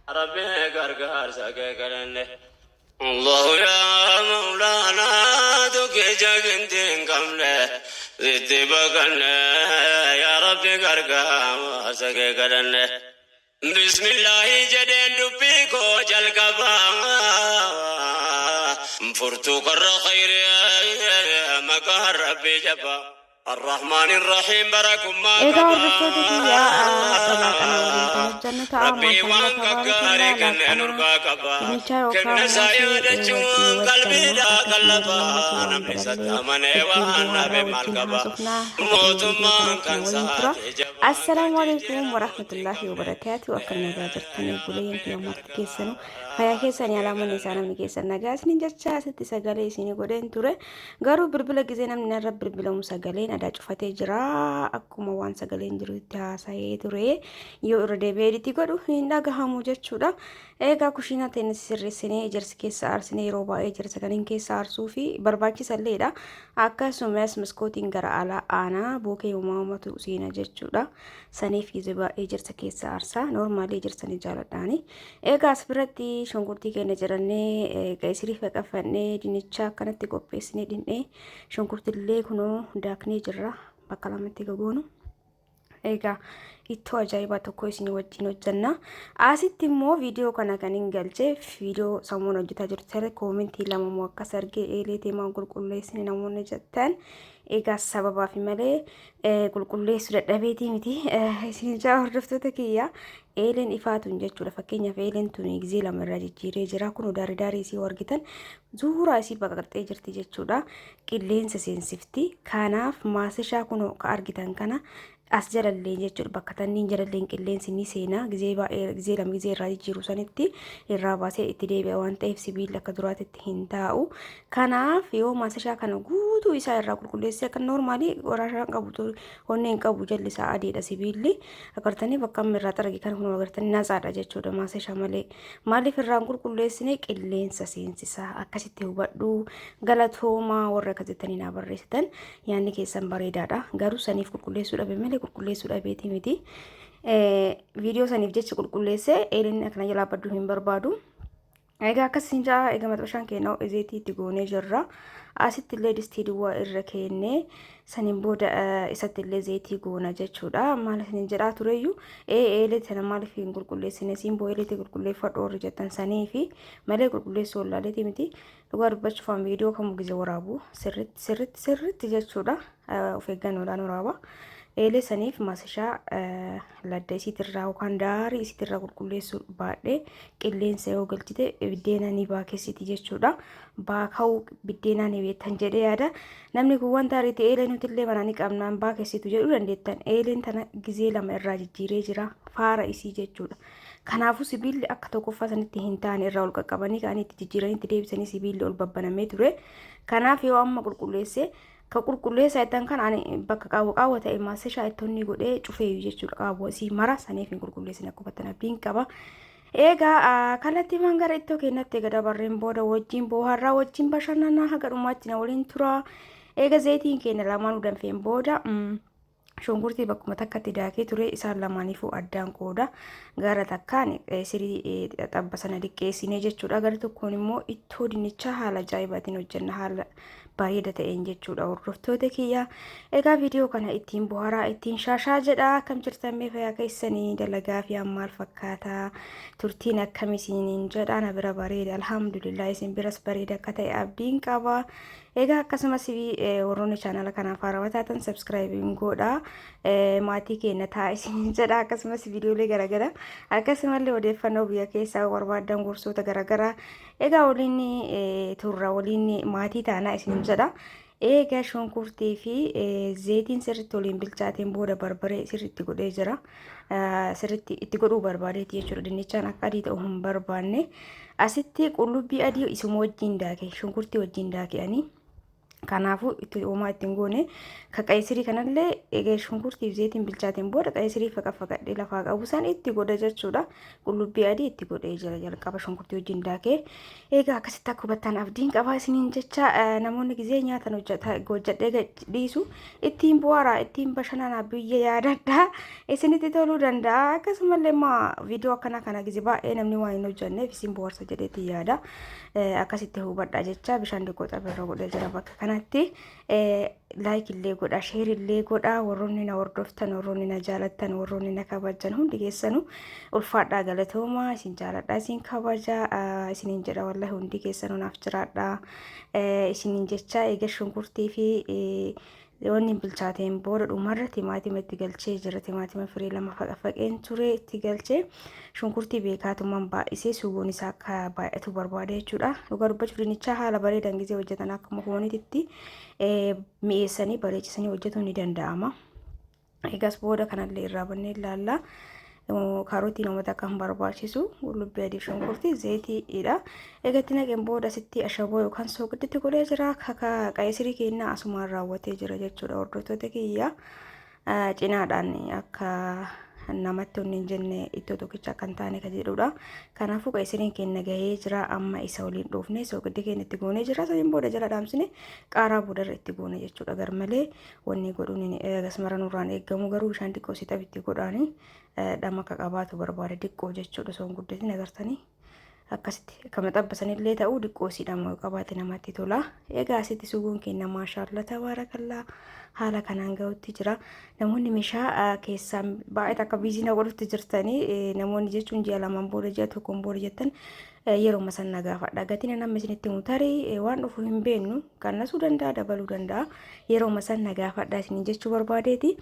Rabbi gargaarsa kee kadhanne. Allahu yaa Mawlaanaa tokkicha ginti hin qabne sitti baqanne yaa Rabbi gargaarsa kee kadhanne. Bismillaahi jedheen dubbii koo jalqaba furtuu karra khayrii maqaa Rabbii jaba. Arrahmaan Irrahiim barakummaa Egaa qaba. hordoftoota kiyya har'a laaqana waliin kan hojjannu ta'a. Rabbii Maashaallah waan tabaarakallaa gaggaarii kenne laaqana nurkaa qaba. dinnichaa yookaan Kenna isaa moosee wajjin yaadachuun hojjanna. qalbiidhaa Akkasumallee qallaba. moosee waan Namni isatti birallee amanee ittiin waan bohaarraa dhabe maal wajjin qaba? haasofna. Haga dhuma viidiyoo Mootummaan kanaatti kan na waliin tura. saate jabaan kan Assalaamu alaikum jijjiiramu warahmatullaahi hin qabne. wabarakaatu. Akkam nagaa jirtanii buleen fi marti keessanuu fayyaa keessanii alaamanni isaa namni keessan nagaa isiniin jecha asitti sagalee isinii godheen ture. Garuu bilbila gizee namni narra bilbilamu sagaleen adaa cufatee jira. Akkuma waan sagaleen jirutti haasa'ee ture. Yoo irra deebi'ee editi godhu hin dhagahamu jechuudha. Egaa kushiinaa teenya sirreessinee ejersi keessa aarsinee yeroo baay'ee ejersa kan hin keessa aarsuu fi barbaachisalleedha. Akkasumas maskootiin gara alaa aanaa bookee uumaamatu seena jechuudha. Saniif gizee baay'ee ejersa keessa aarsaa. Noormaalii ejersa ni jaaladhaani. Egaa as biratti shunkurtii keenya cirannee qeesirii faqafannee dinnicha akkanatti qopheessinee dhinnee shunkurtillee kunoo daaknee jirra bakka lamatti gogoonu. Egaa ittoo ajaa'ibaa tokko isin wajjin hojjenna. Asitti immoo viidiyoo kana kan hin galche viidiyoo samuun hojjetaa jirtu tare koomentii lama immoo akkas argee eelee teemaan qulqulleessine namoonni jettan. Egaa sababaaf malee qulqulleessu dadhabeetii miti. Isin jaa hordoftoota kiyya eeleen ifaa tun jechuudha. Fakkeenyaaf eeleen tun gizee lama irraa jijjiiree jira. Kun daarii daarii isii argitan zuuraa isii baqaqxee jirti jechuudha. Qilleensa seensifti. Kanaaf maasishaa kun ka argitan kana as jalallee jechuudha. Bakka tanniin jalalleen qilleensi ni seena. Gizee baay'ee gizee lama gizee irraa jijjiiru sanitti irraa baasee itti deebi'a waan ta'eef sibiilli akka duraatitti hin taa'u. Kanaaf yoo maasishaa kana guutuu isaa irraa qulqulleessee akka noormaalii qoraashaan qabu onnee hin qabu jalli isaa adiidha sibiilli. Agartanii bakka amma irraa xarage kana kunoo agartanii natsaadha jechuudha maasesha malee. Maaliif irraan qulqulleessine qilleensa seensisaa akkasitti hubadhu galatoomaa warra akkas jettanii naa barreessitan yaanni keessan bareedaadha. Garuu saniif qulqulleessuu dhabe malee qulqulleessuu dhabeeti miti. Viidiyoo saniif jecha qulqulleessee eelinni akkana jalaa badduu hin barbaadu. Egaa akkas hin ja'a egaa maxxashaan keenya ho'e zeetii itti goonee jirra. Asitti illee distii duwwaa irra keennee saniin booda isatti illee zeetii goona jechuudha. Maal isin jedhaa tureyyuu ee eelee tana maaliif hin qulqulleessine siin boo eeleetti qulqulleeffadhu warri jettan sanii fi malee qulqulleessuu wallaaleeti miti. Dhugaa dubbachuuf waan viidiyoo kamuu gize waraabu sirritti sirritti sirritti jechuudha. Of eeggannoodhaan waraaba. Eelee saniif maasashaa ladda isiitirraa yookaan daarii isiitirraa qulqulleessuu baadhee qilleensa yoo galchite biddeena ni baakessiti jechuudha. Baaka'uu biddeenaa ni beektan jedhee yaada. Namni kun wanta ariitii eelee nuti illee manaa ni qabnaan baakessitu jedhuu dandeettan. Eeleen tana gizee lama irraa jijjiiree jira. Faara isii jechuudha. Kanaafuu sibiilli akka tokkoffaa sanitti hin taane irraa ol qaqqabanii ka'anii itti jijjiiranii itti deebisanii sibiilli ol babbanamee ture. Kanaaf yoo amma qulqulleesse Ka qulqulleessaa jettan kan ani bakka qaawwa qaawwa ta'e maaseshaa itti onni godhee cufeeyyu jechuudha. Qaawwa isii mara saniif hin qulqulleessine akka hubattan abdiin qaba. Egaa kallattiimaan gara ittoo keenyatti eega dabarreen booda wajjin booharraa wajjin bashannanaa haga dhumaatti na waliin tura. Eega zayitiin keenya lamaanuu danfeen booda shunkurtii bakkuma takkatti daakee ture isaan lamaaniifuu addaan qooda. Gara takkaan sirii xaxabba sana liqqeessinee jechuudha. Gara tokkoon immoo ittoo dinnichaa haala ajaa'ibaatiin hojjenna haala bareeda ta'een jechuudha hordoftoota kiyya. Egaa viidiyoo kana ittiin boharaa ittiin shaashaa jedha. Akkam jirtan mee fayyaa keessanii dalagaa fi maal fakkaata turtiin akkam isiniin jedha na bira bareeda alhamdulillah isin biras bareeda akka ta'e abdiin qaba. Egaa akkasumas warroonni chaanala kanaaf haarawaa taatan sabskraayibiin godha maatii keenya ta'a isiniin jedha akkasumas viidiyoolee garaagaraa akkasumallee odeeffannoo biyya keessaa barbaadan gorsoota garaagaraa egaa waliin turra waliin maatii taanaa isiniin jedha. Egaa shunkurtii fi zeetiin sirriitti waliin bilchaateen booda barbaree sirriitti godhee jira. Sirriitti itti godhuu barbaadeeti jechuudha. Dinnichaan akka adii ta'u hin barbaanne. Asitti qullubbii adii isuma wajjin daake shunkurtii wajjin daake ani. Kanaafuu itti homaa ittiin goone ka qayisirii kanallee egaa shunkurtii fi zeetiin bilchaateen booda qayisirii faqafaqadhee lafaa qabu san itti godha jechuudha. Qullubbii adii itti godhee jira jalqaba shunkurtii wajjin daakee. Egaa akkasitti akka hubattan abdiin qabaa isiniin jecha namoonni gizee nyaatan hojjedhee dhiisu ittiin bu'aaraa ittiin bashannanaa biyya yaadadhaa isinitti toluu danda'a. Akkasumallee immoo viidiyoo akkanaa kana gizee baay'ee namni waan hin hojjenneef isin bohaarsa jedheetti yaada. Akkasitti hubadhaa jecha bishaan xiqqoo xabirra godhee jira bakka kanatti. Like illee godha, share illee godha. Warroonni na hordoftan, warroonni na jaalattan, warroonni na kabajan hundi keessanuu ulfaadhaa, galatooma. Isin jaaladha, isin kabaja isiniin jedha. Wallahi hundi keessanuu naaf jiraadha isiniin jecha. Eega shunkurtii fi wanni bilchaateen booda dhumarra timaatima itti galchee jira. Timaatima firii lama faqafaqeen ture itti galchee shunkurtii beekaatumaan baay'isee sugoon isaa akka baay'atu barbaade jechuudha. Dhugaa dubbachuuf dinnichaa haala bareedan gizee hojjetan akkuma fooniitti mi'eessanii bareechisanii hojjetuun ni danda'ama. Eegas booda kanallee irraa bannee ilaalla. Kaarotiin uummata akka hin barbaachisu qullubbii adii, shunkurtii, zayitiidha. Egaa itti naqeen booda asitti ashaboo yookaan sooqidditti godhee jira. Kaka qayisirii keenyaa asumaan raawwatee jira jechuudha. Hordoftoota kiyya, cinaadhaan akka namatti onni hin jenne ittoo tokkicha akka hin taane ka jedhudha. Kanaafuu qayisiriin keenya gahee jira. Amma isa waliin dhoofne sooqiddi keenya itti goonee jira. Saniin booda jala dhaamsine qaaraa boodarra itti goone jechuudha. Garmalee wanni godhuun gasmara nurraan eeggamu garuu bishaan xiqqoo si xabitti godhaanii dhama akka qabaatu barbaade xiqqoo jechuudha. Osoo hin guddatin agartanii akkasitti akka maxabbasanillee ta'uu xiqqoo si dhama yoo qabaate namatti tola. Egaa asitti sugoon keenya maashaalla tabaarakallaa haala kanaan gahutti jira. Namoonni meeshaa keessaan baay'ee akka busy na godhutti jirtanii, namoonni jechuun ji'a 2n booda, ji'a 1n booda jettan, yeroo san na gaafadha. Gatiin nama isinitti himu tarii waan dhufu hin beeknu, qannasuu danda'a, dabaluu danda'a. Yeroo san na gaafadha isiniin jechuu barbaadeeti.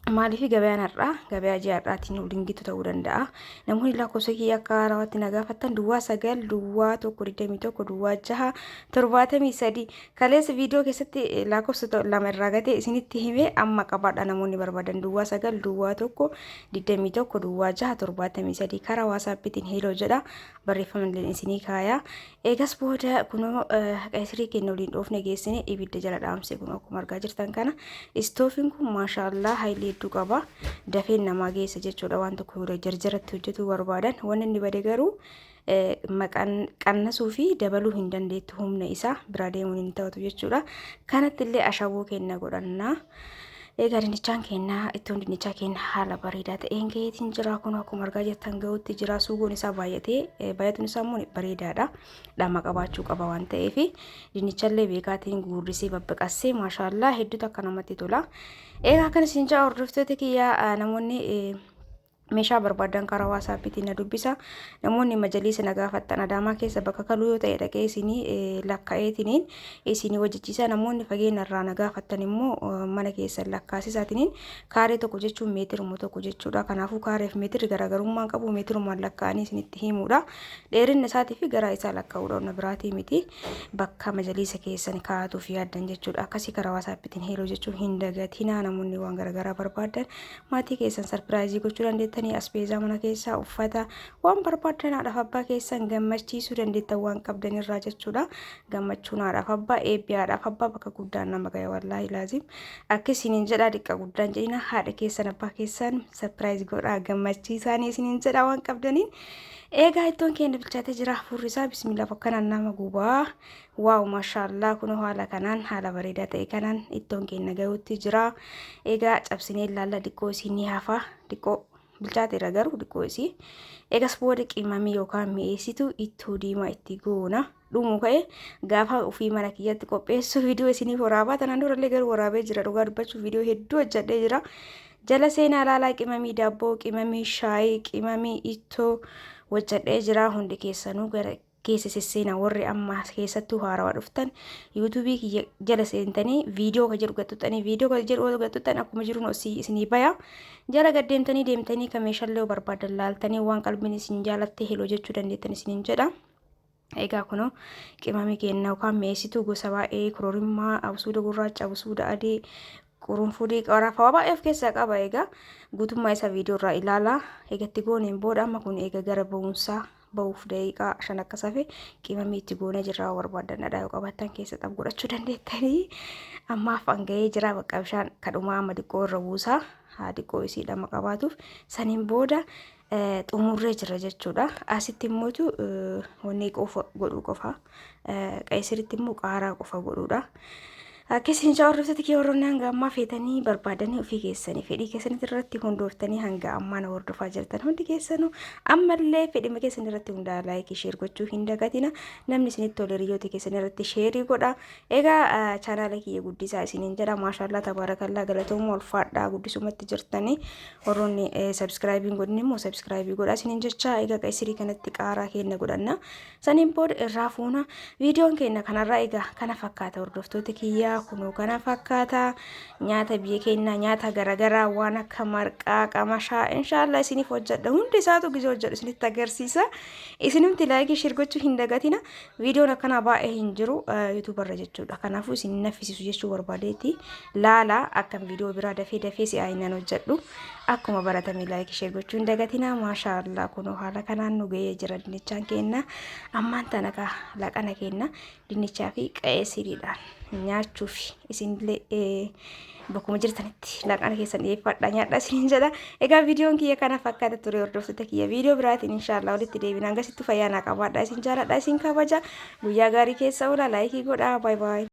Maaliif gabayaan har'aa gabayaa ji'a har'aatiin waliin gitu ta'uu danda'a. Namoonni lakkoofsa kiyya akka haarawaatti na gaafattan 0901 21 06 73. Kaleessa viidiyoo keessatti lakkoofsa lama irraa gatee isinitti himee amma qabaadha. Namoonni barbaadan 0901 21 06 73 karaa WhatsAppiitiin hello jedha, barreeffama illee isinii kaaya. Eegas booda kunoo qayisirii keenya waliin dhoofne geessine ibidda jala dhaamse. Kun akkuma argaa jirtan kana istoofiin kun maashaallaa haayilii hedduu qaba. Dafeen namaa geessa jechuudha. Waan tokko yoo jarjaratti hojjetuu barbaadan wanni inni bade garuu maqaan qannasuu fi dabaluu hin dandeettu, humna isaa bira deemuun hin ta'atu jechuudha. Kanatti illee ashaboo keenya godhannaa. Egaa dinnichaan keenya, ittoon dinnichaa keenya haala bareedaa ta'een gaheetiin jira. Kun akkuma argaa jirtan gahuutti jira. Suugoon isaa baay'atee baay'atuun isaa immoo bareedaadha. Dhama qabaachuu qaba waan ta'eef dinnichallee beekaatiin guurrisee babbaqassee maashaallaa hedduutu akka namatti tola. Egaa akkana isin jaa hordoftoota kiyyaa, namoonni meeshaa barbaadan karaa WhatsAppiitiin na dubbisa. Namoonni majaliisa na gaafattan Adaamaa keessa bakka kaluu yoo ta'e dhaqee isinii lakkaa'eetiniin isinii hojjechiisa. Namoonni fageenya irraa na gaafattan immoo mana keessan lakkaasisaatiniin kaaree tokko jechuun meetiruma tokko jechuudha. Kanaafuu kaareef meetirri garaagarummaa qabu meetirumaan lakkaa'anii isinitti himuudha. Dheerinna isaatii fi garaa isaa lakkaa'uudha, onna biraatii miti. Bakka majaliisa keessan kaa'atuuf yaaddan jechuudha. Akkasii karaa WhatsAppiitiin hello jechuun hin dagatinaa. Namoonni waan garaagaraa barbaadan maatii keessan surprise gochuu dandeettanii, asbeezaa mana keessaa, uffata, waan barbaadan haadhaaf abbaa keessan gammachiisuu dandeettan waan qabdan irraa jechuudha. Gammachuun haadhaaf abbaa, eebbi haadhaaf abbaa bakka guddaan nama gaya wallaahi laazim. Akka isiniin jedhaa dhiqqa guddaan jedhina, haadha keessan abbaa keessan surprise godhaa, gammachiisaanii isiniin jedhaa waan qabdaniin. Eegaa ittoon keenya bilchaatee jira. Hafuurri isaa bismillah bakkanaan nama gubaa. Wow, maashaallaa, kun haala kanaan haala bareedaa ta'e kanaan ittoon keenya gahuutti jira. Egaa cabsinee ilaalla, xiqqoo isii ni hafa, xiqqoo bilchaateera garuu xiqqoo isii. Egas booda qimamii yookaan mi'eessituu ittoo diimaa itti goona. Dhumuu ka'e gaafa ofii mana kiyyatti qopheessu viidiyoo isiniif waraabaa. Tanaan durallee garuu waraabee jira, dhugaa dubbachuuf viidiyoo hedduu hojjedhee jira. Jala seenaa ilaalaa, qimamii daabboo, qimamii shaayii, qimamii ittoo hojjedhee jira. Hundi keessanuu gara keessa sesseenaa. Warri amma keessattuu haarawaa dhuftan YouTubeii kiyya jala seentanii viidiyoo ka jedhu gattuxxanii, viidiyoo ka jedhu gattuxxan akkuma jiruun osii isinii baya. Jala gad deemtanii deemtanii kan meeshaalee barbaadan laaltanii waan qalbiin isin jaalatte hello jechuu dandeettan isiniin jedha. Egaa kunoo qimamii keenya yookaan mi'eessituu gosa baay'ee, kororimmaa, absuuda gurraacha, absuuda adii, qurunfudii, qarafaa baay'ee of keessaa qaba. Egaa guutummaa isaa viidiyoo irraa ilaalaa. Egaa itti gooneen booda amma kun egaa gara ba'umsaa Bahuuf daqiiqaa 5 akka safe qimamii itti goonee jirra. Barbaadan dhadhaa yoo qabaattan keessa xab godhachuu dandeettanii. Ammaaf hanga'ee jira, bakka bishaan kadhumaa amma xiqqoo irra buusaa, haa xiqqoo isii dhama qabaatuuf. Saniin booda xumurree jira jechuudha. Asitti immootu wanni qofa godhuu qofa. Qeesiritti immoo qaaraa qofa godhuudha. Akkasiin jaa hordoftoota kiyya, warroonni hanga ammaa feetanii barbaadanii ofii keessanii fedhii keessanitti irratti hundooftanii hanga ammaa na hordofaa jirtan hundi keessanuu, ammallee fedhima keessan irratti hundaa like, share gochuu hin dagatina. Namni isinitti tole hiriyoota keessan irratti share godha. Egaa chaanaala kiyya guddisaa isiniin jedha. Maashaallaa, tabaarakallaa, galatoomuu, ulfaadhaa, guddisumatti jirtanii. Warroonni subscribe hin godhin immoo subscribe godha isiniin jecha. Egaa qeesirii kanatti qaaraa keenya godhanna. Saniin booda irraa fuuna. Viidiyoon keenya kanarraa egaa kana fakkaata, hordoftoota kiyyaa, kunoo kana fakkaata. Nyaata biyya keenyaa, nyaata garaagaraa waan akka marqaa, qamashaa inshaallah isiniif hojjedha. Hundi isaatu gizee hojjedhu isinitti agarsiisa. Isinumti like, share gochuu hin dagatina. Viidiyoon akkanaa baay'ee hin jiru yuutuubarra jechuudha. Kanaafuu isin naffisiisu jechuu barbaadeeti. Laala, akkam viidiyoo biraa dafee dafee si'aayinaan hojjedhu. Akkuma baratame like, share gochuu hin dagatina. Maashaallah, kunoo haala kanaan nu ga'ee jira dinnichaan kenna. Ammaan tana kaa laqana kenna dinnichaa fi qa'ee siriidhaan nyaachuuf isinillee bakkuma jirtanitti laqana keessan dhiyeeffadha, nyaadha isiniin jedha. Egaa viidiyoon kiyya kana fakkaata ture, hordoftoota kiyya. Viidiyoo biraatiin inshaallah walitti deebina. Hangasitti fayyaa naa qabaadha. Isin jaaladha, isin kabaja. Guyyaa gaarii keessa oola. Like godha. Bye bye.